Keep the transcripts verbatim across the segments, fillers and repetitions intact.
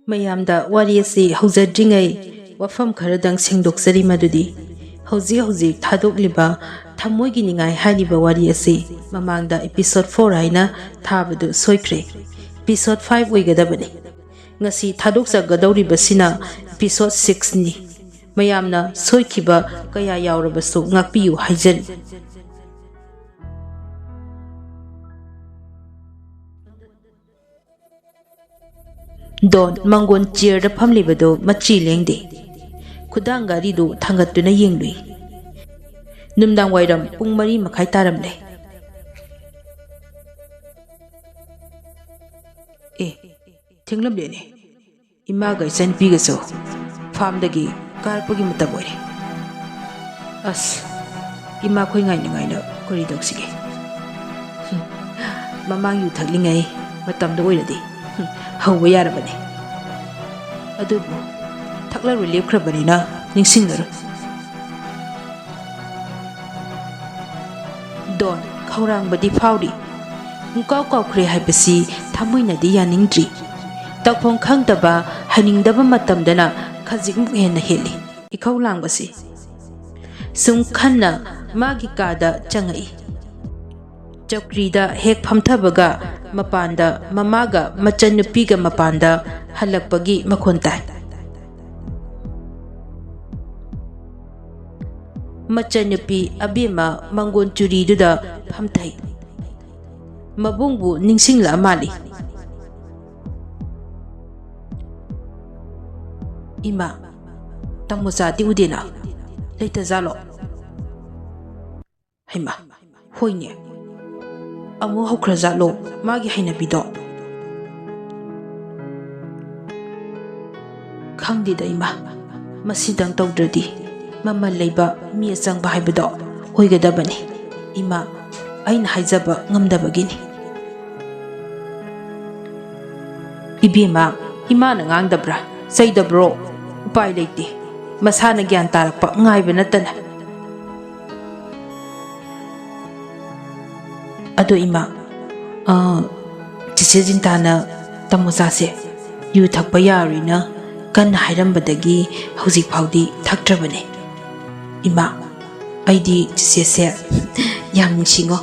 ꯃꯌꯥꯝꯗ ꯋꯥꯔꯤ ꯑꯁꯤ ꯍꯧꯖꯗ꯭ꯔꯤꯉꯩ ꯋꯥꯐꯝ ꯈꯔꯗꯪ ꯁꯦꯡꯗꯣꯛꯆꯔꯤ꯫ ꯃꯗꯨꯗꯤ ꯍꯧꯖꯤꯛ ꯍꯧꯖꯤꯛ ꯊꯥꯗꯣꯛꯂꯤꯕ ꯊꯃꯣꯏꯒꯤ ꯅꯤꯡꯉꯥꯏ ꯍꯥꯏꯔꯤꯕ ꯋꯥꯔꯤ ꯑꯁꯤ ꯃꯃꯥꯡꯗ episode four ꯍꯥꯏꯅ ꯊꯥꯕꯗꯨ ꯁꯣꯏꯈ꯭ꯔꯦ꯫ Episode five ꯑꯣꯏꯒꯗꯕꯅꯤ꯫ ꯉꯁꯤ ꯊꯥꯗꯣꯛꯆꯒꯗꯧꯔꯤꯕꯁꯤꯅ episode sixꯅꯤ꯫ ꯃꯌꯥꯝꯅ ꯁꯣꯏꯈꯤꯕ ꯀꯌꯥ ꯌꯥꯎꯔꯕꯁꯨ ꯉꯥꯛꯄꯤꯌꯨ ꯍꯥꯏꯖꯔꯤ꯫ ꯗꯣꯟ ꯃꯪꯒꯣꯟ chairꯗ ꯐꯝꯂꯤꯕꯗꯨ ꯃꯆꯤ ꯂꯦꯡꯗꯦ꯫ ꯈꯨꯗꯥꯡ ꯘꯥꯔꯤꯗꯨ ꯊꯥꯡꯒꯠꯇꯨꯅ ꯌꯦꯡꯂꯨꯏ꯫ ꯅꯨꯡꯗꯥꯡ ꯋꯥꯏꯔꯝ ꯄꯨꯡ ꯃꯔꯤ ꯃꯈꯥꯏ ꯇꯥꯔꯝꯂꯦ꯫ ꯑꯦ, ꯊꯦꯡꯂꯝꯂꯦꯅꯦ꯫ ꯏꯃꯥꯒ ꯏꯆꯟꯅꯨꯄꯤꯒꯁꯨ farmꯗꯒꯤ ꯀꯥꯔꯛꯄꯒꯤ ꯃꯇꯝ ꯑꯣꯏꯔꯦ꯫ ꯑꯁ, ꯏꯃꯥꯈꯣꯏ ꯉꯥꯏꯅ ꯉꯥꯏꯅ ꯀꯔꯤ ꯇꯧꯁꯤꯒꯦ? ꯍꯨꯝ, ꯃꯃꯥꯡ ꯌꯨ ꯊꯛꯂꯤꯉꯩ ꯃꯇꯝꯗ ꯑꯣꯏꯔꯗꯤ, ꯍꯨꯝ, ꯍꯧꯕ ꯌꯥꯔꯕꯅꯤ꯫ ꯑꯗꯨꯕꯨ ꯊꯛꯂꯔꯣꯏ ꯂꯦꯞꯈ꯭ꯔꯕꯅꯤꯅ ꯅꯤꯡꯁꯤꯡꯂꯔꯣꯏ꯫ ꯗꯣꯟ ꯈꯧꯔꯥꯡꯕꯗꯤ ꯐꯥꯎꯔꯤ꯫ ꯄꯨꯡꯀꯥꯎ ꯀꯥꯎꯈ꯭ꯔꯦ ꯍꯥꯏꯕꯁꯤ ꯊꯃꯣꯏꯅꯗꯤ ꯌꯥꯅꯤꯡꯗ꯭ꯔꯤ꯫ ꯇꯧꯐꯝ ꯈꯪꯗꯕ, ꯍꯩꯅꯤꯡꯗꯕ ꯃꯇꯝꯗꯅ ꯈꯖꯤꯛꯃꯨꯛ ꯍꯦꯟꯅ ꯍꯦꯜꯂꯤ ꯏꯈꯧ ꯂꯥꯡꯕꯁꯤ꯫ ꯁꯨꯝ ꯈꯟꯅ ꯃꯥꯒꯤ ꯀꯥꯗ ꯆꯪꯉꯛꯏ꯫ ꯆꯧꯀ꯭ꯔꯤꯗ ꯍꯦꯛ ꯐꯝꯊꯕꯒ ꯃꯄꯥꯟꯗ ꯃꯃꯥꯒ ꯃꯆꯟꯅꯨꯄꯤꯒ ꯃꯄꯥꯟꯗ ꯍꯜꯂꯛꯄꯒꯤ ꯃꯈꯣꯟ ꯇꯥꯏ꯫ ꯃꯆꯟꯅꯨꯄꯤ ꯑꯕꯦꯝꯃ ꯃꯪꯒꯣꯟ ꯆꯨꯔꯤꯗꯨꯗ ꯐꯝꯊꯩ꯫ ꯃꯕꯨꯡꯕꯨ ꯅꯤꯡꯁꯤꯡꯂꯛꯑ ꯃꯥꯜꯂꯤ꯫ ꯏꯃꯥ, ꯇꯥꯃꯣꯆꯥꯗꯤ ꯎꯗꯦꯅ? ꯂꯩꯇꯖꯥꯠꯂꯣ? ꯍꯩꯃꯥ, ꯍꯣꯏꯅꯦ꯫ ꯑꯃꯨꯛ ꯍꯧꯈ꯭ꯔꯖꯥꯠꯂꯣ ꯃꯥꯒꯤ ꯍꯩꯅꯕꯤꯗꯣ? ꯈꯪꯗꯦꯗ ꯏꯃꯥ, ꯃꯁꯤꯗꯪ ꯇꯧꯗ꯭ꯔꯗꯤ ꯃꯃꯜ ꯂꯩꯕ ꯃꯤ ꯑꯆꯪꯕ ꯍꯥꯏꯕꯗꯣ ꯑꯣꯏꯒꯗꯕꯅꯤ꯫ ꯏꯃꯥ, ꯑꯩꯅ ꯍꯥꯏꯖꯕ ꯉꯝꯗꯕꯒꯤꯅꯤ꯫ ꯏꯕꯦꯝꯃ, ꯏꯃꯥꯅ ꯉꯥꯡꯗꯕ꯭ꯔꯥ? ꯆꯩꯗꯕ꯭ꯔꯣ? ꯎꯄꯥꯏ ꯂꯩꯇꯦ꯫ ꯃꯁꯥꯅ ꯒ꯭ꯌꯥꯟ ꯇꯥꯔꯛꯄ ꯉꯥꯏꯕ ꯅꯠꯇꯅ꯫ ꯑꯗꯣ ꯏꯃꯥ, ꯑ, ꯆꯤꯆꯦ ꯖꯤꯟꯇꯥꯅ ꯇꯥꯃꯣꯆꯥꯁꯦ ꯌꯨ ꯊꯛꯄ ꯌꯥꯔꯣꯏꯅ ꯀꯟꯅ ꯍꯥꯏꯔꯝꯕꯗꯒꯤ ꯍꯧꯖꯤꯛ ꯐꯥꯎꯗꯤ ꯊꯛꯇ꯭ꯔꯕꯅꯦ꯫ ꯏꯃꯥ, ꯑꯩꯗꯤ ꯆꯤꯆꯦꯁꯦ ꯌꯥꯝ ꯅꯨꯡꯁꯤꯉꯣ꯫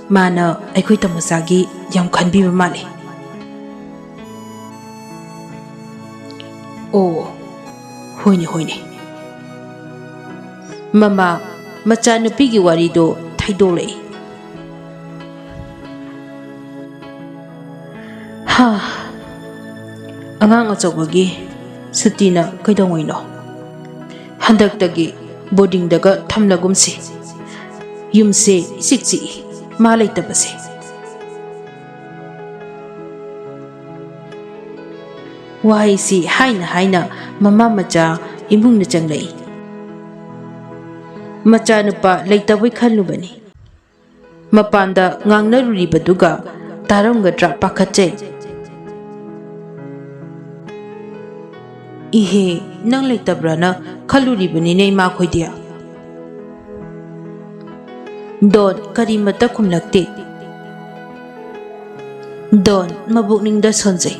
ꯃꯥꯅ ꯑꯩꯈꯣꯏ ꯇꯃꯣꯆꯥꯒꯤ ꯌꯥꯝ ꯈꯟꯕꯤꯕ ꯃꯥꯜꯂꯦ꯫ ꯑꯣ, ꯍꯣꯏꯅꯦ, ꯍꯣꯏꯅꯦ꯫ ꯃꯃꯥ, ꯃꯆꯥꯅꯨꯄꯤꯒꯤ ꯋꯥꯔꯤꯗꯣ ꯊꯩꯗꯣꯛꯂꯛꯏ꯫ ꯍꯥ, ꯑꯉꯥꯡ ꯑꯆꯧꯕꯒꯤ ꯁꯨꯇꯤꯅ ꯀꯩꯗꯧꯉꯩꯅꯣ? ꯍꯟꯗꯛꯇꯒꯤ ꯕꯣꯔꯗꯤꯡꯗꯒ ꯊꯝꯂꯒꯨꯝꯁꯤ꯫ ꯌꯨꯝꯁꯦ ꯏꯆꯤꯛ ꯆꯤꯛꯏ, ꯃꯥ ꯂꯩꯇꯕꯁꯦ꯫ ꯋꯥꯍꯩꯁꯤ ꯍꯥꯏꯅ ꯍꯥꯏꯅ ꯃꯃꯥ ꯃꯆꯥ ꯏꯃꯨꯡꯗ ꯆꯪꯂꯛꯏ꯫ ꯃꯆꯥꯅꯨꯄꯥ ꯂꯩꯇꯕꯩ ꯈꯜꯂꯨꯕꯅꯤ꯫ ꯃꯄꯥꯟꯗ ꯉꯥꯡꯅꯔꯨꯔꯤꯕꯗꯨꯒ ꯇꯥꯔꯝꯒꯗ꯭ꯔꯥ ꯄꯥꯈꯠꯆꯩ꯫ ꯏꯍꯦ, ꯅꯪ ꯂꯩꯇꯕ꯭ꯔꯥꯅ ꯈꯜꯂꯨꯔꯤꯕꯅꯤꯅꯦ ꯏꯃꯥꯈꯣꯏꯗꯤ꯫ ꯗꯣꯟ ꯀꯔꯤꯃꯠꯇ ꯈꯨꯝꯂꯛꯇꯦ꯫ ꯗꯣꯟ ꯃꯕꯨꯛꯅꯤꯡꯗ ꯁꯣꯟꯖꯩ꯫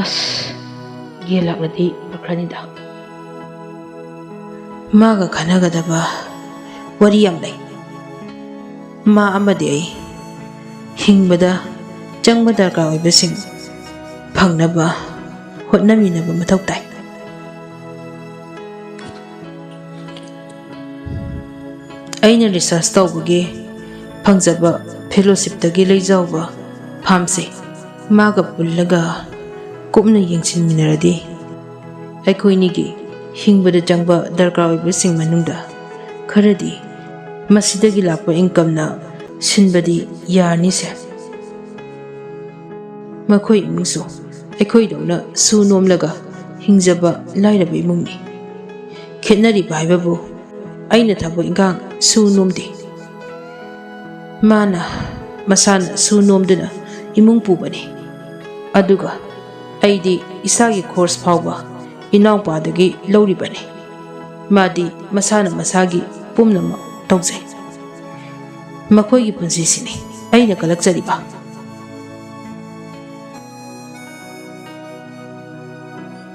ꯑꯁ, ꯌꯦꯟ ꯂꯥꯛꯂꯗꯤ ꯐꯈ꯭ꯔꯅꯤꯗ꯫ ꯃꯥꯒ ꯈꯟꯅꯒꯗꯕ ꯋꯥꯔꯤ ꯌꯥꯝ ꯂꯩ꯫ ꯃꯥ ꯑꯃꯗꯤ ꯑꯩ ꯍꯤꯡꯕꯗ ꯆꯪꯕ ꯗꯔꯀꯥꯔ ꯑꯣꯏꯕꯁꯤꯡ ꯐꯪꯅꯕ ꯍꯣꯠꯅꯃꯤꯟꯅꯕ ꯃꯊꯧ ꯇꯥꯏ꯫ ꯑꯩꯅ ꯔꯤꯁꯔꯁ ꯇꯧꯕꯒꯤ ꯐꯪꯖꯕ ꯐꯦꯂꯣꯁꯤꯞꯇꯒꯤ ꯂꯩꯖꯍꯧꯕ ꯐꯥꯝꯁꯦ ꯃꯥꯒ ꯄꯨꯜꯂꯒ ꯀꯨꯞꯅ ꯌꯦꯡꯁꯤꯟꯃꯤꯟꯅꯔꯗꯤ, ꯑꯩꯈꯣꯏꯅꯤꯒꯤ ꯍꯤꯡꯕꯗ ꯆꯪꯕ ꯗꯔꯀꯥꯔ ꯑꯣꯏꯕꯁꯤꯡ ꯃꯅꯨꯡꯗ ꯈꯔꯗꯤ ꯃꯁꯤꯗꯒꯤ ꯂꯥꯛꯄ ꯏꯟꯀꯝꯅ ꯁꯤꯟꯕꯗꯤ ꯌꯥꯔꯅꯤꯁꯦ꯫ ꯃꯈꯣꯏ ꯏꯃꯨꯡꯁꯨ ꯑꯩꯈꯣꯏꯗꯧꯅ ꯁꯨ ꯅꯣꯝꯂꯒ ꯍꯤꯡꯖꯕ ꯂꯥꯏꯔꯕ ꯏꯃꯨꯡꯅꯤ꯫ ꯈꯦꯠꯅꯔꯤꯕ ꯍꯥꯏꯕꯕꯨ, ꯑꯩꯅ ꯊꯕꯛ ꯏꯟꯈꯥꯡ ꯁꯨ ꯅꯣꯝꯗꯦ꯫ ꯃꯥꯅ ꯃꯁꯥꯅ ꯁꯨ ꯅꯣꯝꯗꯨꯅ ꯏꯃꯨꯡ ꯄꯨꯕꯅꯤ꯫ ꯑꯗꯨꯒ ꯑꯩꯗꯤ ꯏꯁꯥꯒꯤ ꯈꯣꯔꯁ ꯐꯥꯎꯕ ꯏꯅꯥꯎꯄꯥꯗꯒꯤ ꯂꯧꯔꯤꯕꯅꯤ꯫ ꯃꯥꯗꯤ ꯃꯁꯥꯅ ꯃꯁꯥꯒꯤ ꯄꯨꯝꯅꯃꯛ ꯇꯧꯖꯩ꯫ ꯃꯈꯣꯏꯒꯤ ꯄꯨꯟꯁꯤꯁꯤꯅꯤ ꯑꯩꯅ ꯀꯜꯂꯛꯆꯔꯤꯕ꯫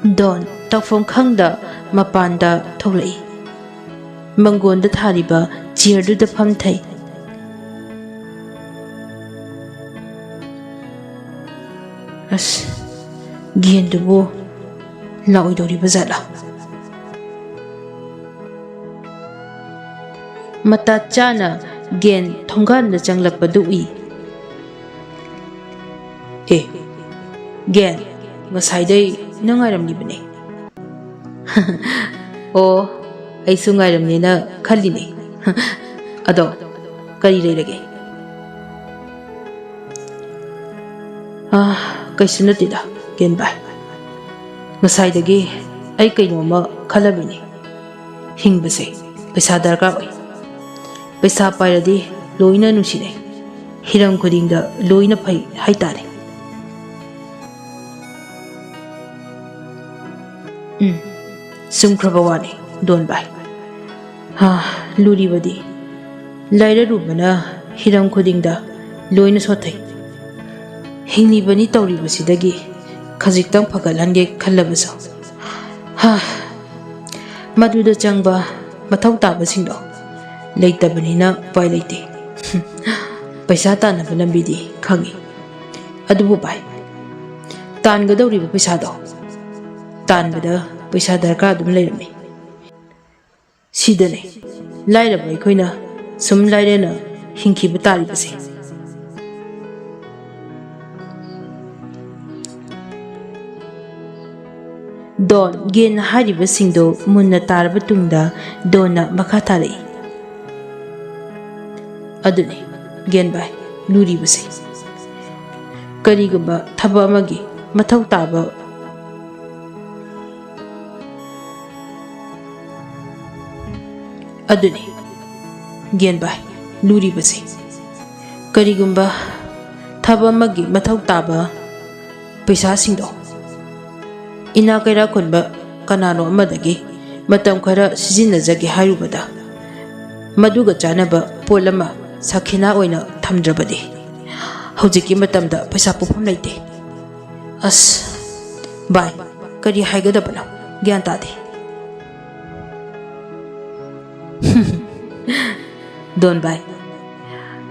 ꯗꯣꯟ ꯇꯧꯐꯝ ꯈꯪꯗ ꯃꯄꯥꯟꯗ ꯊꯣꯛꯂꯛꯏ꯫ ꯃꯪꯒꯣꯟꯗ ꯊꯥꯔꯤꯕ ꯆꯤꯌꯔꯗꯨꯗ ꯐꯝꯊꯩ꯫ ꯑꯁ, ꯒꯦꯟꯗꯨꯕꯨ ꯂꯥꯛꯑꯣꯏꯗꯧꯔꯤꯕ ꯖꯥꯠꯂꯥ? ꯃꯇꯥ ꯆꯥꯅ ꯒꯦꯟ ꯊꯣꯡꯒꯥꯟꯗ ꯆꯪꯂꯛꯄꯗꯨ ꯎꯏ꯫ "ꯑꯦ, ꯒꯦꯟ, ꯉꯁꯥꯏꯗꯩ ꯅꯪ ꯉꯥꯏꯔꯝꯂꯤꯕꯅꯦ꯫" "ꯑꯣ, ꯑꯩꯁꯨ ꯉꯥꯏꯔꯝꯅꯦꯅ ꯈꯜꯂꯤꯅꯦ꯫ ꯑꯗꯣ, ꯀꯔꯤ ꯂꯩꯔꯒꯦ?" "ꯑꯥ, ꯀꯩꯁꯨ ꯅꯠꯇꯦꯗ, ꯒꯦꯟ ꯚꯥꯏ꯫ ꯉꯁꯥꯏꯗꯒꯤ ꯑꯩ ꯀꯩꯅꯣꯝꯃ ꯈꯜꯂꯝꯃꯤꯅꯦ꯫ ꯍꯤꯡꯕꯁꯦ ꯄꯩꯁꯥ ꯗꯔꯀꯥꯔ ꯑꯣꯏ꯫ ꯄꯩꯁꯥ ꯄꯥꯏꯔꯗꯤ ꯂꯣꯏꯅ ꯅꯨꯡꯁꯤꯅꯩ꯫ ꯍꯤꯔꯝ ꯈꯨꯗꯤꯡꯗ ꯂꯣꯏꯅ ꯐꯩ ꯍꯥꯏꯇꯥꯔꯦ꯫" "ꯎꯝ, ꯆꯨꯝꯈ꯭ꯔꯕ ꯋꯥꯅꯤ, ꯗꯣꯟ ꯚꯥꯏ꯫ ꯍꯥ, ꯂꯨꯔꯤꯕꯗꯤ ꯂꯥꯏꯔꯔꯨꯕꯅ ꯍꯤꯔꯝ ꯈꯨꯗꯤꯡꯗ ꯂꯣꯏꯅ ꯁꯣꯠꯊꯩ꯫ ꯍꯤꯡꯂꯤꯕꯅꯤ ꯇꯧꯔꯤꯕꯁꯤꯗꯒꯤ ꯈꯖꯤꯛꯇꯪ ꯐꯒꯠꯍꯟꯒꯦ ꯈꯜꯂꯕꯁꯨ, ꯍꯥ, ꯃꯗꯨꯗ ꯆꯪꯕ ꯃꯊꯧ ꯇꯥꯕꯁꯤꯡꯗꯣ ꯂꯩꯇꯕꯅꯤꯅ ꯎꯄꯥꯏ ꯂꯩꯇꯦ꯫" "ꯄꯩꯁꯥ ꯇꯥꯟꯅꯕ ꯂꯝꯕꯤꯗꯤ ꯈꯪꯉꯤ꯫ ꯑꯗꯨꯕꯨ ꯚꯥꯏ, ꯇꯥꯟꯒꯗꯧꯔꯤꯕ ꯄꯩꯁꯥꯗꯣ, ꯇꯥꯟꯕꯗ ꯄꯩꯁꯥ ꯗꯔꯀꯥꯔ ꯑꯗꯨꯝ ꯂꯩꯔꯝꯃꯤ꯫ ꯁꯤꯗꯅꯦ ꯂꯥꯏꯔꯕ ꯑꯩꯈꯣꯏꯅ ꯁꯨꯝ ꯂꯥꯏꯔꯅ ꯍꯤꯡꯈꯤꯕ ꯇꯥꯔꯤꯕꯁꯦ꯫" ꯗꯣꯟ ꯒꯦꯟꯅ ꯍꯥꯏꯔꯤꯕꯁꯤꯡꯗꯨ ꯃꯨꯟꯅ ꯇꯥꯔꯕ ꯇꯨꯡꯗ ꯗꯣꯟꯅ ꯃꯈꯥ ꯇꯥꯔꯛꯏ꯫ "ꯑꯗꯨꯅꯤ, ꯒꯦꯟ ꯚꯥꯏ, ꯂꯨꯔꯤꯕꯁꯦ꯫ ꯀꯔꯤꯒꯨꯝꯕ ꯊꯕꯛ ꯑꯃꯒꯤ ꯃꯊꯧ ꯇꯥꯕ ꯑꯗꯨꯅꯤ, ꯒꯦꯟ ꯚꯥꯏ, ꯂꯨꯔꯤꯕꯁꯦ꯫ ꯀꯔꯤꯒꯨꯝꯕ ꯊꯕꯛ ꯑꯃꯒꯤ ꯃꯊꯧ ꯇꯥꯕ ꯄꯩꯁꯥꯁꯤꯡꯗꯣ ꯏꯅꯥ ꯀꯩꯔꯥ ꯈꯨꯟꯕ ꯀꯅꯥꯅꯣ ꯑꯃꯗꯒꯤ ꯃꯇꯝ ꯈꯔ ꯁꯤꯖꯤꯟꯅꯖꯒꯦ ꯍꯥꯏꯔꯨꯕꯗ, ꯃꯗꯨꯒ ꯆꯥꯟꯅꯕ ꯄꯣꯠ ꯑꯃ ꯁꯥꯈꯤꯅꯥ ꯑꯣꯏꯅ ꯊꯝꯗ꯭ꯔꯕꯗꯤ ꯍꯧꯖꯤꯛꯀꯤ ꯃꯇꯝꯗ ꯄꯩꯁꯥ ꯄꯨꯐꯝ ꯂꯩꯇꯦ꯫ ꯑꯁ, ꯚꯥꯏ, ꯀꯔꯤ ꯍꯥꯏꯒꯗꯕꯅꯣ? ꯒ꯭ꯌꯥꯟ ꯇꯥꯗꯦ꯫ ꯗꯣꯟ ꯚꯥꯏ,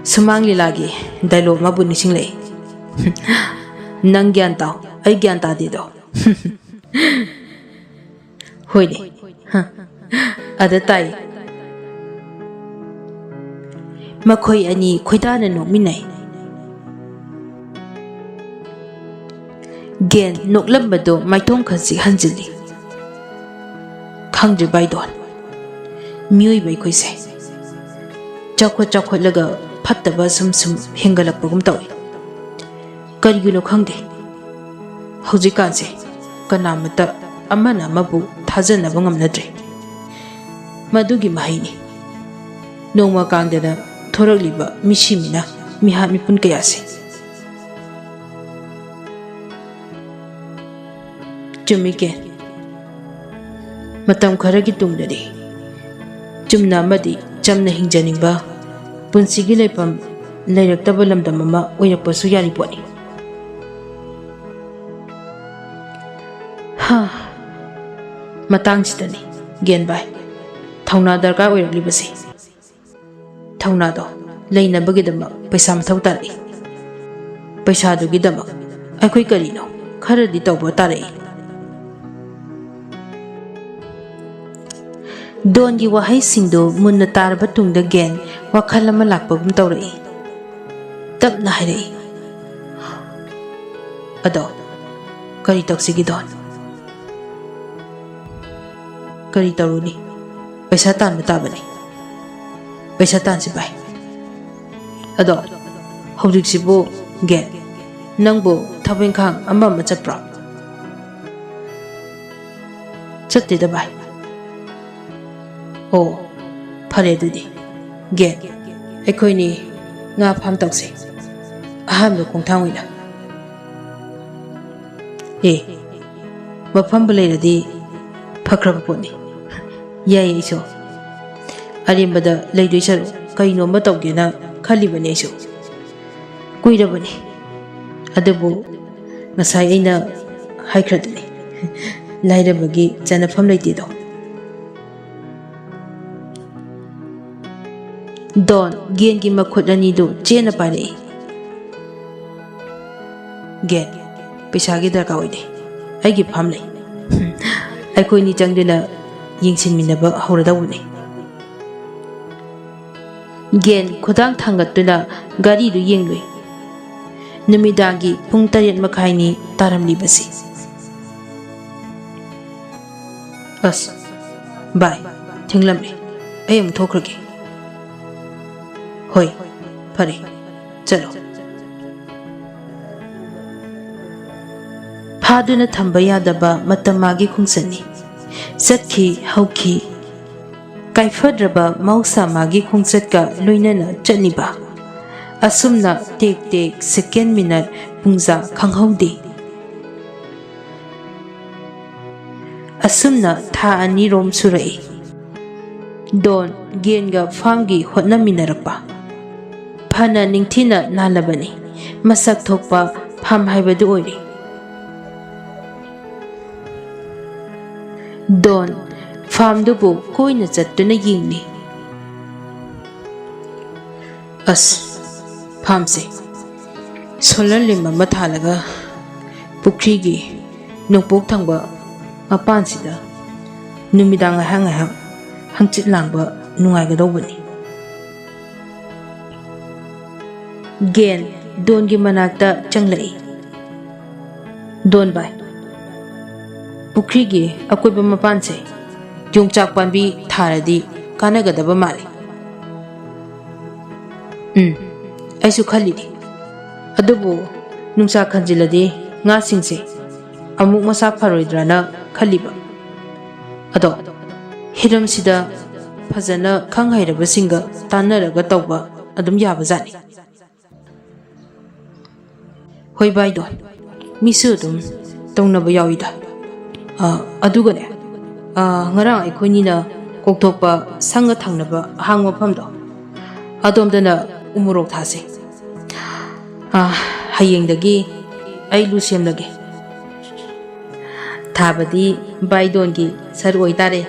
ꯁꯨꯃꯥꯡ ꯂꯤꯂꯥꯒꯤ ꯗꯥꯏꯂꯣꯒ ꯑꯃꯕꯨ ꯅꯤꯡꯁꯤꯡꯂꯛꯏ꯫ "ꯅꯪ ꯒ꯭ꯌꯥꯟ ꯇꯥꯎ, ꯑꯩ ꯒ꯭ꯌꯥꯟ ꯇꯥꯗꯦꯗꯣ"꯫ ꯍꯣꯏꯅꯦ꯫ ꯍ꯫ ꯑꯗ ꯇꯥꯏ꯫ ꯃꯈꯣꯏ ꯑꯅꯤ ꯈꯣꯏꯗꯥꯅ ꯅꯣꯛꯃꯤꯟꯅꯩ꯫ ꯒꯦꯟ ꯅꯣꯛꯂꯝꯕꯗꯨ ꯃꯥꯏꯊꯣꯡ ꯈꯖꯤꯛ ꯍꯟꯖꯤꯜꯂꯤ꯫ ꯈꯪꯗ꯭ꯔꯤ ꯚꯥꯏ ꯗꯣꯟ, ꯃꯤꯑꯣꯏꯕ ꯑꯩꯈꯣꯏꯁꯦ ꯆꯥꯎꯈꯠ ꯆꯥꯎꯈꯠꯂꯒ ꯐꯠꯇꯕ ꯁꯨꯝ ꯁꯨꯝ ꯍꯦꯟꯒꯠꯂꯛꯄꯒꯨꯝ ꯇꯧꯏ꯫ ꯀꯔꯤꯒꯤꯅꯣ ꯈꯪꯗꯦ, ꯍꯧꯖꯤꯛꯀꯥꯟꯁꯦ ꯀꯅꯥꯃꯠꯇ ꯑꯃꯅ ꯑꯃꯕꯨ ꯊꯥꯖꯅꯕ ꯉꯝꯅꯗ꯭ꯔꯦ꯫ ꯃꯗꯨꯒꯤ ꯃꯍꯩꯅꯤ ꯅꯣꯡꯃ ꯀꯥꯡꯗꯅ ꯊꯣꯔꯛꯂꯤꯕ ꯃꯤꯁꯤ ꯃꯤꯅ ꯃꯤꯍꯥꯠ ꯃꯤꯄꯨꯟ ꯀꯌꯥꯁꯦ꯫ ꯆꯨꯝꯃꯤ ꯀꯦ꯫ ꯃꯇꯝ ꯈꯔꯒꯤ ꯇꯨꯡꯗꯗꯤ ꯆꯨꯝꯅ ꯑꯃꯗꯤ ꯆꯝꯅ ꯍꯤꯡꯖꯅꯤꯡꯕ, ꯄꯨꯟꯁꯤꯒꯤ ꯂꯩꯐꯝ ꯂꯩꯔꯛꯇꯕ ꯂꯝꯗꯝ ꯑꯃ ꯑꯣꯏꯔꯛꯄꯁꯨ ꯌꯥꯔꯤꯄꯣꯠꯅꯤ꯫ ꯍꯥ, ꯃꯇꯥꯡꯁꯤꯗꯅꯤ ꯒꯦꯟ ꯚꯥꯏ ꯊꯧꯅꯥ ꯗꯔꯀꯥꯔ ꯑꯣꯏꯔꯛꯂꯤꯕꯁꯦ꯫ ꯊꯧꯅꯥꯗꯣ ꯂꯩꯅꯕꯒꯤꯗꯃꯛ ꯄꯩꯁꯥ ꯃꯊꯧ ꯇꯥꯔꯛꯏ꯫ ꯄꯩꯁꯥꯗꯨꯒꯤꯗꯃꯛ ꯑꯩꯈꯣꯏ ꯀꯔꯤꯅꯣ ꯈꯔꯗꯤ ꯇꯧꯕ ꯇꯥꯔꯛꯏ꯫ ꯗꯣꯟꯒꯤ ꯋꯥꯍꯩꯁꯤꯡꯗꯨ ꯃꯨꯟꯅ ꯇꯥꯔꯕ ꯇꯨꯡꯗ ꯒꯦꯟ ꯋꯥꯈꯜ ꯑꯃ ꯂꯥꯛꯄꯒꯨꯝ ꯇꯧꯔꯛꯏ꯫ ꯇꯞꯅ ꯍꯥꯏꯔꯛꯏ, "ꯑꯗꯣ ꯀꯔꯤ ꯇꯧꯁꯤꯒꯦ ꯗꯣꯟ?" "ꯀꯔꯤ ꯇꯧꯔꯨꯅꯤ? ꯄꯩꯁꯥ ꯇꯥꯟꯕ ꯇꯥꯕꯅꯤ꯫ ꯄꯩꯁꯥ ꯇꯥꯟꯁꯤ ꯚꯥꯏ꯫ ꯑꯗꯣ ꯍꯧꯖꯤꯛꯁꯤꯕꯨ ꯒꯦꯟ, ꯅꯪꯕꯨ ꯊꯕꯛ ꯏꯪꯈꯥꯡ ꯑꯃ ꯑꯃ ꯆꯠꯄ꯭ꯔꯣ?" "ꯆꯠꯇꯦꯗ ꯚꯥꯏ"꯫ "ꯑꯣ, ꯐꯔꯦ ꯑꯗꯨꯗꯤ꯫ ꯒꯦꯟ, ꯑꯩꯈꯣꯏꯅꯤ ꯉꯥ ꯐꯥꯝ ꯇꯧꯁꯦ, ꯑꯍꯥꯟꯕ ꯈꯣꯡꯊꯥꯡ ꯑꯣꯏꯅ"꯫ "ꯑꯦ, ꯃꯐꯝꯕꯨ ꯂꯩꯔꯗꯤ ꯐꯈ꯭ꯔꯕ ꯄꯣꯠꯅꯤ꯫ ꯌꯥꯏꯌꯦ ꯑꯩꯁꯨ꯫ ꯑꯔꯦꯝꯕꯗ ꯂꯩꯗꯣꯏ ꯁꯔꯨꯛ ꯀꯩꯅꯣꯝꯃ ꯇꯧꯒꯦꯅ ꯈꯜꯂꯤꯕꯅꯤ ꯑꯩꯁꯨ꯫ ꯀꯨꯏꯔꯕꯅꯤ꯫ ꯑꯗꯨꯕꯨ ꯉꯁꯥꯏ ꯑꯩꯅ ꯍꯥꯏꯈ꯭ꯔꯗꯨꯅꯤ, ꯂꯥꯏꯔꯕꯒꯤ ꯆꯟꯅꯐꯝ ꯂꯩꯇꯦꯗꯣ꯫ ꯗꯣꯟ ꯒꯦꯟꯒꯤ ꯃꯈꯨꯠ ꯑꯅꯤꯗꯨ ꯆꯦꯠꯅ ꯄꯥꯏꯔꯛꯏ꯫ "ꯒꯦꯟ, ꯄꯩꯁꯥꯒꯤ ꯗꯔꯀꯥꯔ ꯑꯣꯏꯗꯦ꯫ ꯑꯩꯒꯤ ꯐꯥꯝ ꯂꯩ꯫ ꯑꯩꯈꯣꯏꯅꯤ ꯆꯪꯗꯨꯅ ꯌꯦꯡꯁꯤꯟꯃꯤꯟꯅꯕ ꯍꯧꯔꯗꯧꯕꯅꯤ꯫" ꯒꯦꯟ ꯈꯨꯗꯥꯡ ꯊꯥꯡꯒꯠꯇꯨꯅ ꯒꯥꯔꯤꯗꯨ ꯌꯦꯡꯂꯨꯏ꯫ ꯅꯨꯃꯤꯗꯥꯡꯒꯤ ꯄꯨꯡ ꯇꯔꯦꯠ ꯃꯈꯥꯏꯅꯤ ꯇꯥꯔꯝꯂꯤꯕꯁꯤ꯫ "ꯑꯁ, ꯚꯥꯏ, ꯊꯦꯡꯂꯝꯂꯦ꯫ ꯑꯩ ꯑꯃꯨꯛ ꯊꯣꯛꯈ꯭ꯔꯒꯦ꯫" "ꯍꯣꯏ, ꯐꯔꯦ, ꯆꯠꯂꯣ꯫" ꯐꯥꯗꯨꯅ ꯊꯝꯕ ꯌꯥꯗꯕ ꯃꯇꯝ ꯃꯥꯒꯤ ꯈꯣꯡꯆꯠꯅꯤ꯫ ꯆꯠꯈꯤ, ꯍꯧꯈꯤ꯫ ꯀꯥꯏꯐꯗ꯭ꯔꯕ ꯃꯍꯧꯁꯥ ꯃꯥꯒꯤ ꯈꯣꯡꯆꯠꯀ ꯂꯣꯏꯅꯅ ꯆꯠꯂꯤꯕ꯫ ꯑꯁꯨꯝꯅ ꯇꯦꯛ ꯇꯦꯛ ꯁꯦꯀꯦꯟ, ꯃꯤꯅꯠ, ꯄꯨꯡꯖꯥ ꯈꯪꯍꯧꯗꯦ꯫ ꯑꯁꯨꯝꯅ ꯊꯥ ꯑꯅꯤꯔꯣꯝ ꯁꯨꯔꯛꯏ꯫ ꯗꯣꯟ ꯒꯦꯟꯒ ꯐꯥꯝꯒꯤ ꯍꯣꯠꯅꯃꯤꯟꯅꯔꯛꯄ꯫ ꯐꯅ ꯅꯤꯡꯊꯤꯅ ꯅꯥꯜꯂꯕꯅꯤ꯫ ꯃꯁꯛ ꯊꯣꯛꯄ ꯐꯥꯝ ꯍꯥꯏꯕꯗꯨ ꯑꯣꯏꯔꯦ꯫ ꯗꯣꯟ ꯐꯥꯝꯗꯨꯕꯨ ꯀꯣꯏꯅ ꯆꯠꯇꯨꯅ ꯌꯦꯡꯂꯤ꯫ "ꯑꯁ, ꯐꯥꯝꯁꯦ ꯁꯣꯂꯔ ꯂꯦꯝ ꯑꯃ ꯊꯥꯜꯂꯒ ꯄꯨꯈ꯭ꯔꯤꯒꯤ ꯅꯣꯡꯄꯣꯛ ꯊꯪꯕ ꯃꯄꯥꯟꯁꯤꯗ ꯅꯨꯃꯤꯗꯥꯡ ꯉꯥꯏꯍꯥꯛ ꯉꯥꯏꯍꯥꯛ ꯍꯪꯆꯤꯠ ꯂꯥꯡꯕ ꯅꯨꯡꯉꯥꯏꯒꯗꯧꯕꯅꯤ꯫" ꯒꯦꯟ ꯗꯣꯟꯒꯤ ꯃꯅꯥꯛꯇ ꯆꯪꯂꯛꯏ꯫ "ꯗꯣꯟ ꯚꯥꯏ, ꯄꯨꯈ꯭ꯔꯤꯒꯤ ꯑꯀꯣꯏꯕ ꯃꯄꯥꯟꯁꯦ ꯌꯣꯡꯆꯥꯛ ꯄꯥꯝꯕꯤ ꯊꯥꯔꯗꯤ ꯀꯥꯟꯅꯒꯗꯕ ꯃꯥꯜꯂꯤ꯫" "ꯎꯝ, ꯑꯩꯁꯨ ꯈꯜꯂꯤꯅꯤ꯫ ꯑꯗꯨꯕꯨ ꯅꯨꯡꯁꯥ ꯈꯟꯖꯤꯜꯂꯗꯤ ꯉꯥꯁꯤꯡꯁꯦ ꯑꯃꯨꯛ ꯃꯁꯥ ꯐꯔꯣꯏꯗ꯭ꯔꯥꯅ ꯈꯜꯂꯤꯕ꯫ ꯑꯗꯣ ꯍꯤꯔꯝꯁꯤꯗ ꯐꯖꯅ ꯈꯪ ꯍꯩꯔꯕꯁꯤꯡꯒ ꯇꯥꯟꯅꯔꯒ ꯇꯧꯕ ꯑꯗꯨꯝ ꯌꯥꯕꯖꯥꯠꯅꯤ꯫" "ꯍꯣꯏ ꯚꯥꯏꯗꯣ, ꯃꯤꯁꯨ ꯑꯗꯨꯝ ꯇꯧꯅꯕ ꯌꯥꯎꯏꯗ꯫ ꯑ, ꯑꯗꯨꯒꯅꯦ, ꯑ, ꯉꯔꯥꯡ ꯑꯩꯈꯣꯏꯅꯤꯅ ꯀꯣꯛꯊꯣꯛꯄ ꯁꯪꯒ ꯊꯪꯅꯕ ꯑꯍꯥꯡꯕ ꯃꯐꯝꯗꯣ, ꯑꯗꯣꯝꯗꯅ ꯎꯃꯣꯔꯣꯛ ꯊꯥꯁꯦ꯫ ꯑ, ꯍꯌꯦꯡꯗꯒꯤ ꯑꯩ ꯂꯨ ꯁꯦꯝꯂꯒꯦ꯫" ꯊꯥꯕꯗꯤ ꯕꯥꯏꯗꯣꯟꯒꯤ ꯁꯔꯨ ꯑꯣꯏꯇꯥꯔꯦ꯫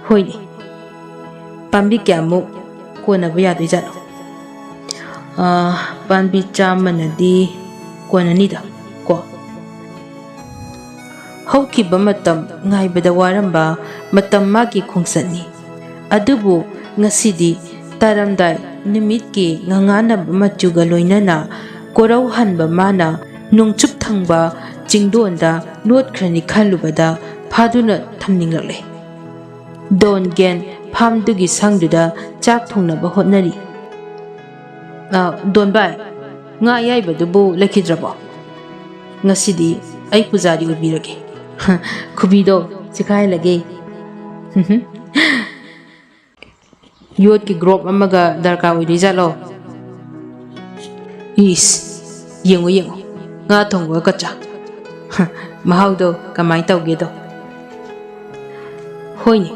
ꯍꯣꯏꯅꯦ, ꯄꯥꯝꯕꯤ ꯀꯌꯥꯃꯨꯛ ꯀꯣꯟꯅꯕ ꯌꯥꯗꯣꯏꯖꯥꯠꯅꯣ? ꯑꯥ, ꯄꯥꯝꯕꯤ ꯆꯥꯝꯃꯅꯗꯤ ꯀꯣꯟꯅꯅꯤꯗ, ꯀꯣ꯫ ꯍꯧꯈꯤꯕ ꯃꯇꯝ ꯉꯥꯏꯕꯗ ꯋꯥꯔꯝꯕ ꯃꯇꯝ ꯃꯥꯒꯤ ꯈꯣꯡꯆꯠꯅꯤ꯫ ꯑꯗꯨꯕꯨ ꯉꯁꯤꯗꯤ ꯇꯥꯔꯝꯗꯥꯏ ꯅꯨꯃꯤꯠꯀꯤ ꯉꯉꯥꯟꯅꯕ ꯃꯆꯨꯒ ꯂꯣꯏꯅꯅ ꯀꯣꯔꯧꯍꯟꯕ ꯃꯥꯅ ꯅꯣꯡꯆꯨꯞ ꯊꯪꯕ ꯆꯤꯡꯗꯣꯟꯗ ꯂꯣꯠꯈ꯭ꯔꯅꯤ ꯈꯜꯂꯨꯕꯗ ꯐꯥꯗꯨꯅ ꯊꯝꯅꯤꯡꯂꯛꯂꯦ꯫ ꯗꯣꯟ ꯒꯦꯟ ꯐꯥꯝꯗꯨꯒꯤ ꯁꯪꯗꯨꯗ ꯆꯥꯛ ꯊꯣꯡꯅꯕ ꯍꯣꯠꯅꯔꯤ꯫ "ꯑ, ꯗꯣꯟꯕꯥꯏ, ꯉꯥ ꯑꯌꯥꯏꯕꯗꯨꯕꯨ ꯂꯩꯈꯤꯗ꯭ꯔꯕꯣ? ꯉꯁꯤꯗꯤ ꯑꯩ ꯄꯨꯖꯥꯔꯤ ꯑꯣꯏꯕꯤꯔꯒꯦ꯫ ꯈꯨꯕꯤꯗꯣ ꯆꯤꯈꯥꯏꯍꯜꯂꯒꯦ꯫" "ꯌꯣꯠꯀꯤ ꯒ꯭ꯔꯣꯞ ꯑꯃꯒ ꯗꯔꯀꯥꯔ ꯑꯣꯏꯗꯣꯏꯖꯥꯠꯂꯣ?" "ꯏꯁ, ꯌꯦꯡꯉꯨ, ꯌꯦꯡꯉꯨ, ꯉꯥ ꯊꯣꯡꯕꯒ ꯀꯠꯆꯥ꯫ ꯃꯍꯥꯎꯗꯣ ꯀꯃꯥꯏ ꯇꯧꯒꯦꯗꯣ?" "ꯍꯣꯏꯅꯦ,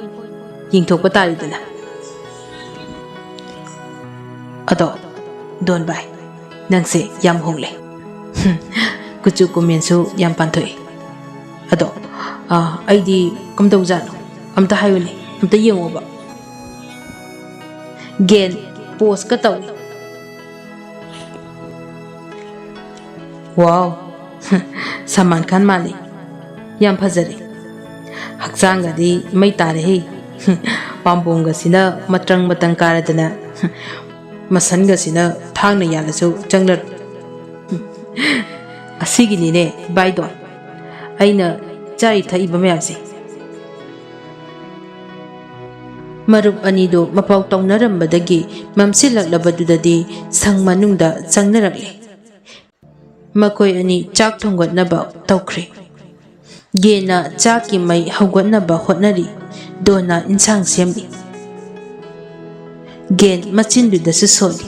ꯌꯦꯡꯊꯣꯛꯄ ꯇꯥꯔꯦꯗꯅ꯫ ꯑꯗꯣ, ꯗꯣꯟꯕꯥꯏ, ꯅꯪꯁꯦ ꯌꯥꯝ ꯍꯣꯡꯂꯦ꯫ ꯀꯨꯆꯨ ꯀꯨꯃꯦꯟꯁꯨ ꯌꯥꯝ ꯄꯥꯟꯊꯣꯛꯑꯦ꯫ ꯑꯗꯣ, ꯑ, ꯑꯩꯗꯤ ꯀꯝꯗꯧꯖꯥꯠꯅꯣ? ꯑꯝꯇ ꯍꯥꯏꯌꯨꯅꯦ, ꯑꯝꯇ ꯌꯦꯡꯉꯣꯕ꯫" ꯒꯦꯟ ꯄꯣꯁꯀ ꯇꯧꯏ꯫ "ꯋꯥꯎ, ꯁꯜꯃꯥꯟ ꯈꯥꯟ ꯃꯥꯜꯂꯤ꯫ ꯌꯥꯝ ꯐꯖꯔꯦ꯫ ꯍꯛꯆꯥꯡꯒꯗꯤ ꯃꯩ ꯇꯥꯔꯦꯍꯦ꯫ ꯄꯥꯝꯕꯣꯝꯒꯁꯤꯅ ꯃꯇ꯭ꯔꯪ ꯃꯇ꯭ꯔꯪ ꯀꯥꯔꯗꯅ ꯃꯁꯟꯒꯁꯤꯅ ꯊꯥꯡꯅ ꯌꯥꯜꯂꯁꯨ ꯆꯪꯂꯔꯣꯏ꯫" "ꯑꯁꯤꯒꯤꯅꯤꯅꯦ ꯚꯥꯏꯗꯣ, ꯑꯩꯅ ꯆꯥꯔꯤ ꯊꯛꯏꯕ ꯃꯌꯥꯝꯁꯦ꯫" ꯃꯔꯨꯞ ꯑꯅꯤꯗꯨ ꯃꯄꯥꯎ ꯇꯧꯅꯔꯝꯕꯗꯒꯤ ꯃꯝꯁꯤꯜꯂꯛꯂꯕꯗꯨꯗꯗꯤ ꯁꯪ ꯃꯅꯨꯡꯗ ꯆꯪꯅꯔꯛꯂꯦ꯫ ꯃꯈꯣꯏ ꯑꯅꯤ ꯆꯥꯛ ꯊꯣꯡꯒꯠꯅꯕ ꯇꯧꯈ꯭ꯔꯦ꯫ ꯒꯦꯟꯅ ꯆꯥꯛꯀꯤ ꯃꯩ ꯍꯧꯒꯠꯅꯕ ꯍꯣꯠꯅꯔꯤ, ꯗꯣꯟꯅ ꯏꯟꯁꯥꯡ ꯁꯦꯝꯂꯤ꯫ ꯒꯦꯟ ꯃꯆꯤꯟꯗꯨꯗꯁꯨ ꯁꯣꯜꯂꯤ꯫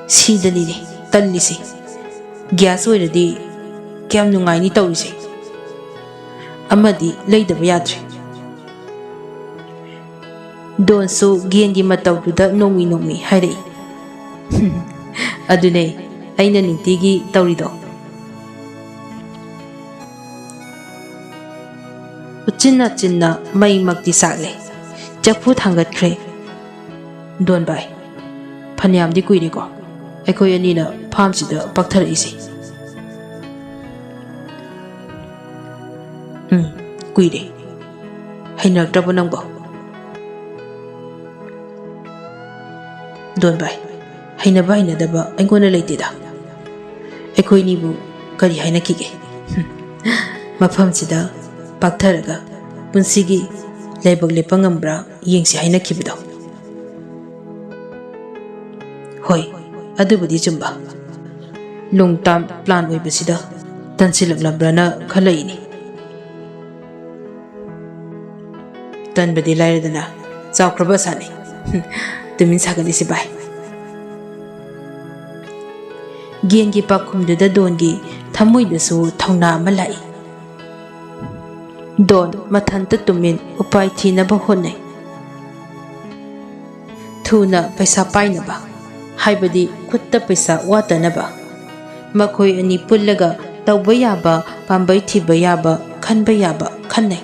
"ꯁꯤꯗꯅꯤꯅꯦ ꯇꯜꯂꯤꯁꯦ꯫ ꯒ꯭ꯌꯥꯁ ꯑꯣꯏꯔꯗꯤ ꯀꯌꯥꯝ ꯅꯨꯡꯉꯥꯏꯅꯤ ꯇꯧꯔꯤꯁꯦ꯫ ꯑꯃꯗꯤ ꯂꯩꯗꯕ ꯌꯥꯗ꯭ꯔꯦ꯫" ꯗꯣꯟꯁꯨ ꯒꯦꯟꯒꯤ ꯃꯇꯧꯗꯨꯗ ꯅꯣꯡꯃꯤ ꯅꯣꯡꯃꯤ ꯍꯥꯏꯔꯛꯏ꯫ "ꯑꯗꯨꯅꯦ, ꯑꯩꯅ ꯅꯨꯡꯇꯤꯒꯤ ꯇꯧꯔꯤꯗꯣ꯫ ꯎꯆꯤꯟ ꯅꯥꯆꯤꯟꯅ ꯃꯩꯃꯛꯇꯤ ꯆꯥꯛꯂꯦ꯫ ꯆꯐꯨ ꯊꯥꯡꯒꯠꯈ꯭ꯔꯦ꯫ ꯗꯣꯟꯕꯥꯏ, ꯐꯅꯌꯥꯝꯗꯤ ꯀꯨꯏꯔꯦꯀꯣ ꯑꯩꯈꯣꯏ ꯑꯅꯤꯅ ꯐꯥꯝꯁꯤꯗ ꯄꯥꯛꯊꯔꯛꯏꯁꯦ꯫ ꯎꯝ, ꯀꯨꯏꯔꯦ꯫ ꯍꯩꯅꯔꯛꯇ꯭ꯔꯕꯣ ꯅꯪꯕꯣ? ꯗꯣꯟꯕꯥꯏ, ꯍꯩꯅꯕ ꯍꯩꯅꯗꯕ ꯑꯩꯉꯣꯟꯗ ꯂꯩꯇꯦꯗ꯫ ꯑꯩꯈꯣꯏꯅꯤꯕꯨ ꯀꯔꯤ ꯍꯥꯏꯅꯈꯤꯒꯦ? ꯃꯐꯝꯁꯤꯗ ꯄꯥꯛꯊꯔꯒ ꯄꯨꯟꯁꯤꯒꯤ ꯂꯥꯏꯕꯛ ꯂꯦꯞꯄ ꯉꯝꯕ꯭ꯔꯥ ꯌꯦꯡꯁꯤ ꯍꯥꯏꯅꯈꯤꯕꯗꯣ꯫ ꯍꯣꯏ, ꯑꯗꯨꯕꯨꯗꯤ ꯆꯨꯝꯕ꯫ ꯂꯣꯡ ꯇꯥꯔꯝ ꯄ꯭ꯂꯥꯟ ꯑꯣꯏꯕꯁꯤꯗ ꯇꯟꯁꯤꯜꯂꯛꯂꯕ꯭ꯔꯅ ꯈꯜꯂꯛꯏꯅꯤ꯫ ꯇꯟꯕꯗꯤ ꯂꯥꯏꯔꯗꯅ ꯆꯥꯎꯈ꯭ꯔꯕ ꯑꯁꯥꯅꯤ꯫ ꯇꯨꯃꯤꯟ ꯁꯥꯒꯠꯂꯤꯁꯤ ꯚꯥꯏ꯫ ꯒꯦꯟꯒꯤ ꯄꯥꯎꯈꯨꯝꯗꯨꯗ ꯗꯣꯟꯒꯤ ꯊꯃꯣꯏꯗꯁꯨ ꯊꯧꯅꯥ ꯑꯃ ꯂꯥꯛꯏ꯫ ꯗꯣꯟ ꯃꯊꯟꯇ ꯇꯨꯃꯤꯟ ꯎꯄꯥꯏ ꯊꯤꯅꯕ ꯍꯣꯠꯅꯩ꯫ ꯊꯨꯅ ꯄꯩꯁꯥ ꯄꯥꯏꯅꯕ, ꯍꯥꯏꯕꯗꯤ ꯈꯨꯠꯇ ꯄꯩꯁꯥ ꯋꯥꯠꯇꯅꯕ꯫ ꯃꯈꯣꯏ ꯑꯅꯤ ꯄꯨꯜꯂꯒ ꯇꯧꯕ ꯌꯥꯕ, ꯄꯥꯝꯕꯩ ꯊꯤꯕ ꯌꯥꯕ, ꯈꯟꯕ ꯌꯥꯕ ꯈꯟꯅꯩ꯫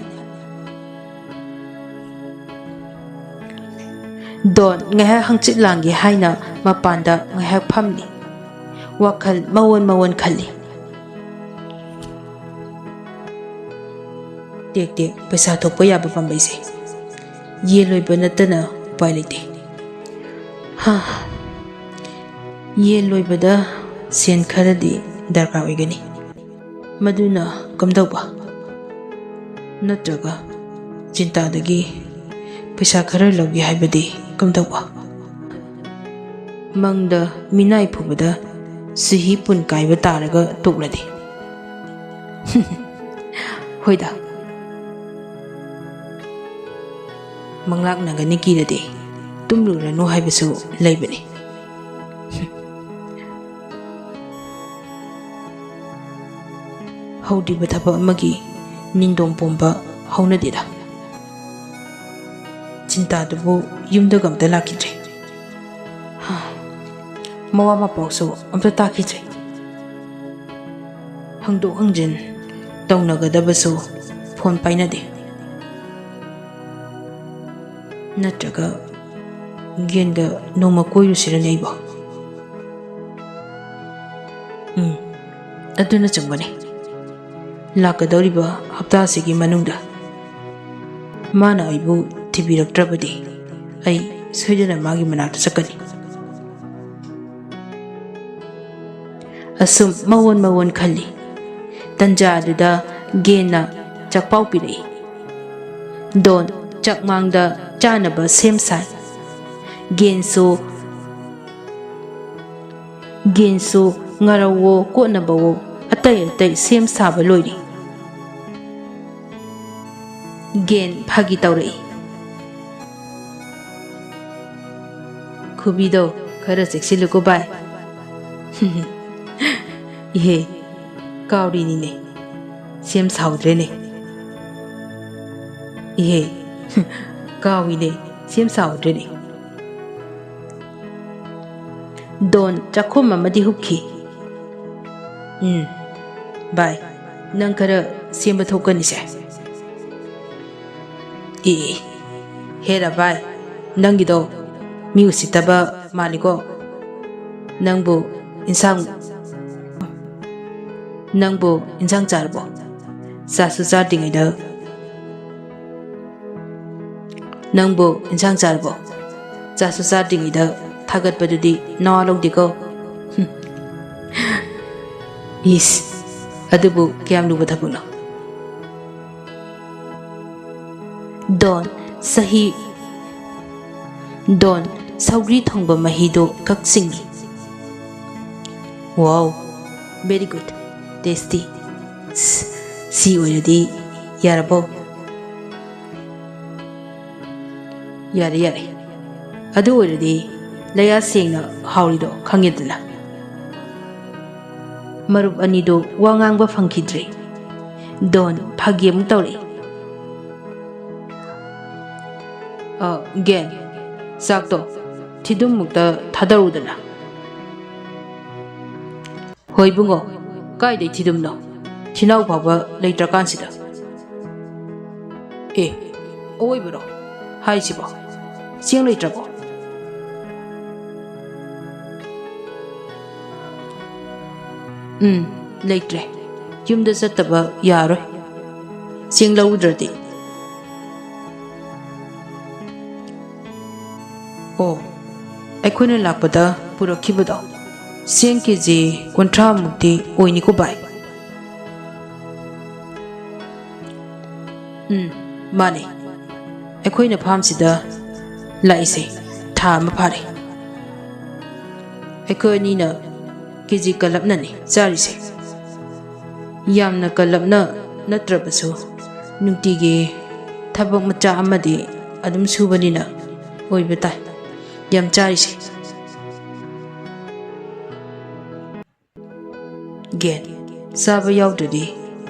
ꯗꯣꯟ ꯉꯥꯏꯍꯥꯛ ꯍꯪꯆꯤꯠ ꯂꯥꯡꯒꯦ ꯍꯥꯏꯅ ꯃꯄꯥꯟꯗ ꯉꯥꯏꯍꯥꯛ ꯐꯝꯂꯤ꯫ ꯋꯥꯈꯜ ꯃꯑꯣꯟ ꯃꯑꯣꯟ ꯈꯜꯂꯤ꯫ ꯇꯦꯛ ꯇꯦꯛ ꯄꯩꯁꯥ ꯊꯣꯛꯄ ꯌꯥꯕ ꯄꯥꯝꯕꯩꯁꯦ꯫ ꯌꯦꯟ ꯂꯣꯏꯕ ꯅꯠꯇꯅ ꯎꯄꯥꯏ ꯂꯩꯇꯦ꯫ ꯍꯥ꯫ ꯌꯦꯟ ꯂꯣꯏꯕꯗ ꯁꯦꯟ ꯈꯔꯗꯤ ꯗꯔꯀꯥꯔ ꯑꯣꯏꯒꯅꯤ꯫ ꯃꯗꯨꯅ ꯀꯝꯗꯧꯕ? ꯅꯠꯇ꯭ꯔꯒ ꯆꯤꯟꯇꯥꯗꯒꯤ ꯄꯩꯁꯥ ꯈꯔ ꯂꯧꯒꯦ ꯍꯥꯏꯕꯗꯤ ꯀꯝꯗꯧꯕ? ꯃꯪꯗ ꯃꯤꯅꯥꯏ ꯐꯨꯕꯗ ꯁꯤꯍꯤ ꯄꯨꯟ ꯀꯥꯏꯕ ꯇꯥꯔꯒ ꯇꯣꯛꯂꯗꯤ? ꯍꯣꯏꯗ, ꯃꯪꯂꯥꯛꯅꯒꯅꯤ ꯀꯤꯔꯗꯤ ꯇꯨꯝꯂꯨꯔꯅꯨ ꯍꯥꯏꯕꯁꯨ ꯂꯩꯕꯅꯤ꯫ ꯍꯧꯗ꯭ꯔꯤꯕ ꯊꯕꯛ ꯑꯃꯒꯤ ꯅꯤꯡꯗꯣꯡ ꯄꯣꯝꯕ ꯍꯧꯅꯗꯦꯗ꯫ ꯆꯤꯟꯇꯥꯗꯨꯕꯨ ꯌꯨꯝꯗꯒ ꯑꯝꯇ ꯂꯥꯛꯈꯤꯗ꯭ꯔꯦ꯫ ꯍꯥ꯫ ꯃꯋꯥ ꯃꯄꯥꯎꯁꯨ ꯑꯝꯇ ꯇꯥꯈꯤꯗ꯭ꯔꯦ꯫ ꯍꯪꯗꯣꯛ ꯍꯪꯖꯤꯟ ꯇꯧꯅꯒꯗꯕꯁꯨ ꯐꯣꯟ ꯄꯥꯏꯅꯗꯦ꯫ ꯅꯠꯇ꯭ꯔꯒ ꯒꯦꯟꯒ ꯅꯣꯡꯃ ꯀꯣꯏꯔꯨꯁꯤꯔꯅꯦ ꯑꯩꯕꯣ? ꯎꯝ, ꯑꯗꯨꯅ ꯆꯨꯝꯒꯅꯤ꯫ ꯂꯥꯛꯀꯗꯧꯔꯤꯕ ꯍꯞꯇꯥꯁꯤꯒꯤ ꯃꯅꯨꯡꯗ ꯃꯥꯅ ꯑꯩꯕꯨ ꯊꯤꯕꯤꯔꯛꯇ꯭ꯔꯕꯗꯤ ꯑꯩ ꯁꯣꯏꯗꯅ ꯃꯥꯒꯤ ꯃꯅꯥꯛꯇ ꯆꯠꯀꯅꯤ꯫ ꯑꯁꯨꯝ ꯃꯋꯣꯟ ꯃꯋꯣꯟ ꯈꯜꯂꯤ꯫ ꯇꯟꯖꯥ ꯑꯗꯨꯗ ꯒꯦꯟꯅ ꯆꯥꯛꯄꯥꯎ ꯄꯤꯔꯛꯏ꯫ ꯗꯣꯟ ꯆꯥꯛꯃꯥꯡꯗ ꯆꯥꯅꯕ ꯁꯦꯝ ꯁꯥꯏ꯫ ꯒꯦꯟꯁꯨ ꯒꯦꯟꯁꯨ ꯉꯥꯔꯧꯋꯣ ꯀꯣꯠꯅꯕꯋꯣ ꯑꯇꯩ ꯑꯇꯩ ꯁꯦꯝ ꯁꯥꯕ ꯂꯣꯏꯔꯦ꯫ ꯒꯦꯟ ꯐꯥꯒꯤ ꯇꯧꯔꯛꯏ꯫ ꯈꯨꯕꯤꯗꯣ ꯈꯔ ꯆꯦꯛꯁꯤꯜꯂꯨꯀꯣ ꯚꯥꯏ꯫ ꯏꯍꯦ, ꯀꯥꯎꯔꯤꯅꯤꯅꯦ, ꯁꯦꯝ ꯁꯥꯍꯧꯗ꯭ꯔꯦꯅꯦ꯫ ꯏꯍꯦ, ꯀꯥꯎꯏꯅꯦ, ꯁꯦꯝ ꯁꯥꯍꯧꯗ꯭ꯔꯦꯅꯦ꯫ ꯗꯣꯟ ꯆꯥꯛꯈꯨꯝ ꯑꯃꯗꯤ ꯍꯨꯛꯈꯤ꯫ ꯎꯝ, ꯚꯥꯏ, ꯅꯪ ꯈꯔ ꯁꯦꯝꯕ ꯊꯣꯛꯀꯅꯤꯁꯦ꯫ ꯑꯦ, ꯍꯦꯔꯥ ꯚꯥꯏ, ꯅꯪꯒꯤꯗꯣ ꯃꯤ ꯎꯁꯤꯠꯇꯕ ꯃꯥꯜꯂꯤꯀꯣ꯫ ꯅꯪꯕꯨ ꯏꯟꯁꯥꯡ, ꯅꯪꯕꯨ ꯏꯟꯁꯥꯡ ꯆꯥꯔꯕꯣ? ꯆꯥꯁꯨ ꯆꯥꯗ꯭ꯔꯤꯉꯩꯗ, ꯅꯪꯕꯨ ꯏꯟꯁꯥꯡ ꯆꯥꯔꯕꯣ? ꯆꯥꯁꯨ ꯆꯥꯗ꯭ꯔꯤꯉꯩꯗ ꯊꯥꯒꯠꯄꯗꯨꯗꯤ ꯅꯋꯥ ꯂꯧꯗꯦꯀꯣ꯫ ꯏꯁ, ꯑꯗꯨꯕꯨ ꯀꯌꯥꯝ ꯂꯨꯕ ꯊꯕꯛꯅꯣ? ꯗꯣꯟ, ꯆꯍꯤ ꯗꯣꯟ, ꯁꯧꯒ꯭ꯔꯤ ꯊꯣꯡꯕ ꯃꯍꯤꯗꯨ ꯀꯛꯆꯤꯡꯏ꯫ Wow, very good, tasty. ꯁꯤ ꯑꯣꯏꯔꯗꯤ ꯌꯥꯔꯕꯣ? ꯌꯥꯔꯦ, ꯌꯥꯔꯦ꯫ ꯑꯗꯨ ꯑꯣꯏꯔꯗꯤ ꯂꯌꯥ ꯁꯦꯡꯅ ꯍꯥꯎꯔꯤꯗꯣ ꯈꯪꯉꯦꯗꯅ꯫ ꯃꯔꯨꯞ ꯑꯅꯤꯗꯨ ꯋꯥ ꯉꯥꯡꯕ ꯐꯪꯈꯤꯗ꯭ꯔꯦ꯫ ꯗꯣꯟ ꯐꯥꯒꯤ ꯑꯃꯨꯛ ꯇꯧꯔꯛꯏ꯫ ꯑ, ꯒꯦꯟ, ꯆꯥꯛꯇꯣ ꯊꯤꯗꯨꯝꯃꯨꯛꯇ ꯊꯥꯗꯧꯗꯅ꯫ ꯍꯣꯏ ꯏꯕꯨꯡꯉꯣ, ꯀꯥꯏꯗꯩ ꯊꯤꯗꯨꯝꯅꯣ? ꯊꯤꯅꯥꯎ ꯐꯥꯎꯕ ꯂꯩꯇ꯭ꯔꯀꯥꯟꯁꯤꯗ꯫ ꯑꯦ, ꯑꯋꯣꯏꯕꯔꯣ ꯍꯥꯏꯁꯤꯕꯣ? ꯆꯦꯡ ꯂꯩꯇ꯭ꯔꯕꯣ? ꯎꯝ, ꯂꯩꯇ꯭ꯔꯦ꯫ ꯌꯨꯝꯗ ꯆꯠꯇꯕ ꯌꯥꯔꯣꯏ꯫ ꯆꯦꯡ ꯂꯧꯗ꯭ꯔꯗꯤ꯫ ꯑꯣ, ꯑꯩꯈꯣꯏꯅ ꯂꯥꯛꯄꯗ ꯄꯨꯔꯛꯈꯤꯕꯗꯣ ꯆꯦꯡ ꯀꯦ ꯖꯤ ꯀꯨꯟꯊ꯭ꯔꯥ ꯃꯨꯛꯇꯤ ꯑꯣꯏꯅꯤꯀꯣ ꯚꯥꯏ꯫ ꯎꯝ, ꯃꯥꯅꯦ꯫ ꯑꯩꯈꯣꯏꯅ ꯐꯥꯝꯁꯤꯗ ꯂꯥꯛꯏꯁꯦ ꯊꯥ ꯑꯃ ꯐꯥꯔꯦ꯫ ꯑꯩꯈꯣꯏ ꯑꯅꯤꯅ ꯀꯦ ꯖꯤ ꯀꯜꯂꯞꯅꯅꯤ ꯆꯥꯔꯤꯁꯦ꯫ ꯌꯥꯝꯅ ꯀꯜꯂꯞꯅ ꯅꯠꯇ꯭ꯔꯕꯁꯨ ꯅꯨꯡꯇꯤꯒꯤ ꯊꯕꯛ ꯃꯆꯥ ꯑꯃꯗꯤ ꯑꯗꯨꯝ ꯁꯨꯕꯅꯤꯅ ꯑꯣꯏꯕ ꯇꯥꯏ ꯌꯥꯝ ꯆꯥꯔꯤꯁꯦ꯫ ꯒꯦꯟ, ꯆꯥꯕ ꯌꯥꯎꯗ꯭ꯔꯗꯤ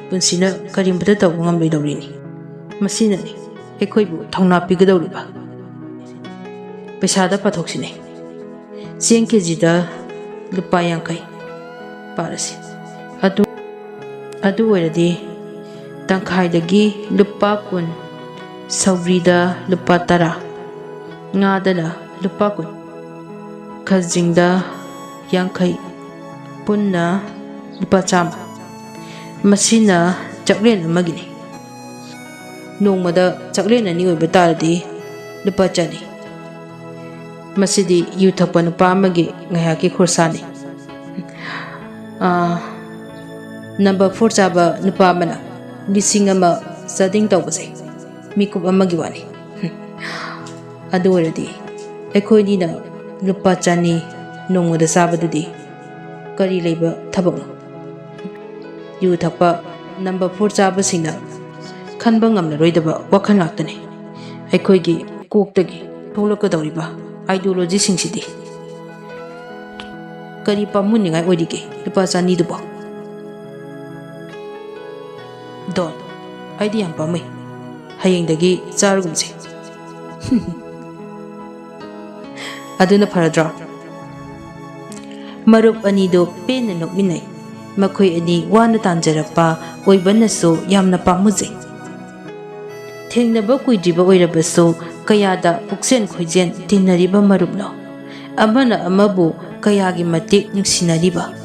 ꯄꯨꯟꯁꯤꯅ ꯀꯔꯤꯃꯠꯇ ꯇꯧꯕ ꯉꯝꯂꯣꯏꯗꯧꯔꯤꯅꯤ꯫ ꯃꯁꯤꯅꯅꯤ ꯑꯩꯈꯣꯏꯕꯨ ꯊꯧꯅꯥ ꯄꯤꯒꯗꯧꯔꯤꯕ꯫ ꯄꯩꯁꯥꯗ ꯄꯥꯊꯣꯛꯁꯤꯅꯦ꯫ ꯆꯦꯡ ꯀꯦ ꯖꯤꯗ ꯂꯨꯄꯥ ꯌꯥꯡꯈꯩ ꯄꯥꯔꯁꯤ꯫ ꯑꯗꯨ, ꯑꯗꯨ ꯑꯣꯏꯔꯗꯤ ꯇꯪꯈꯥꯏꯗꯒꯤ ꯂꯨꯄꯥ ꯀꯨꯟ, ꯁꯧꯒ꯭ꯔꯤꯗ ꯂꯨꯄꯥ ꯇꯔꯥ, ꯉꯥꯗꯅ ꯂꯨꯄꯥ ꯀꯨꯟ, ꯈꯖꯤꯡꯗ ꯌꯥꯡꯈꯩ, ꯄꯨꯟꯅ ꯂꯨꯄꯥ ꯆꯥꯝꯃ꯫ ꯃꯁꯤꯅ ꯆꯥꯛꯂꯦꯟ ꯑꯃꯒꯤꯅꯤ꯫ ꯅꯣꯡꯃꯗ ꯆꯥꯛꯂꯦꯟ ꯑꯅꯤ ꯑꯣꯏꯕ ꯇꯥꯔꯗꯤ ꯂꯨꯄꯥ ꯆꯅꯤ꯫ ꯃꯁꯤꯗꯤ ꯌꯨ ꯊꯛꯄ ꯅꯨꯄꯥ ꯑꯃꯒꯤ ꯉꯥꯏꯍꯥꯛꯀꯤ ꯈꯣꯔꯁꯥꯅꯤ꯫ ꯑꯥ, ꯅꯝꯕꯔ ꯐꯣꯔ ꯆꯥꯕ ꯅꯨꯄꯥ ꯑꯃꯅ ꯂꯤꯁꯤꯡ ꯑꯃ ꯆꯥꯗꯤꯡ ꯇꯧꯕꯁꯦ ꯃꯤꯀꯨꯞ ꯑꯃꯒꯤ ꯋꯥꯅꯤ꯫ ꯑꯗꯨ ꯑꯣꯏꯔꯗꯤ ꯑꯩꯈꯣꯏꯅꯤꯅ ꯂꯨꯄꯥ ꯆꯅꯤ ꯅꯣꯡꯃꯗ ꯆꯥꯕꯗꯨꯗꯤ ꯀꯔꯤ ꯂꯩꯕ ꯊꯕꯛꯅꯣ? ꯌꯨ ꯊꯛꯄ ꯅꯝꯕꯔ ꯐꯣꯔ ꯆꯥꯕꯁꯤꯡꯅ ꯈꯟꯕ ꯉꯝꯂꯔꯣꯏꯗꯕ ꯋꯥꯈꯜ ꯉꯥꯛꯇꯅꯤ ꯑꯩꯈꯣꯏꯒꯤ ꯀꯣꯛꯇꯒꯤ ꯊꯣꯛꯂꯛꯀꯗꯧꯔꯤꯕ ideologyꯁꯤꯡꯁꯤꯗꯤ꯫ ꯀꯔꯤ ꯄꯥꯝꯃꯨꯅꯤꯡꯉꯥꯏ ꯑꯣꯏꯔꯤꯒꯦ ꯂꯨꯄꯥ ꯆꯅꯤꯗꯨꯕꯣ? ꯗꯣꯟ, ꯑꯩꯗꯤ ꯌꯥꯝ ꯄꯥꯝꯃꯨꯏ꯫ ꯍꯌꯦꯡꯗꯒꯤ ꯆꯥꯔꯒꯨꯝꯁꯦ꯫ ꯑꯗꯨꯅ ꯐꯔꯗ꯭ꯔꯣ? ꯃꯔꯨꯞ ꯑꯅꯤꯗꯨ ꯄꯦꯟꯅ ꯅꯣꯛꯃꯤꯟꯅꯩ꯫ ꯃꯈꯣꯏ ꯑꯅꯤ ꯋꯥꯅ ꯇꯥꯟꯖꯔꯛꯄ ꯑꯣꯏꯕꯅꯁꯨ ꯌꯥꯝꯅ ꯄꯥꯝꯃꯨꯖꯩ꯫ ꯊꯦꯡꯅꯕ ꯀꯨꯏꯗ꯭ꯔꯤꯕ ꯑꯣꯏꯔꯕꯁꯨ ꯀꯌꯥꯗ ꯄꯨꯛꯆꯦꯟ ꯈꯣꯏꯖꯦꯟ ꯇꯤꯟꯅꯔꯤꯕ ꯃꯔꯨꯞꯅꯣ꯫ ꯑꯃꯅ ꯑꯃꯕꯨ ꯀꯌꯥꯒꯤ ꯃꯇꯤꯛ ꯅꯨꯡꯁꯤꯅꯔꯤꯕ꯫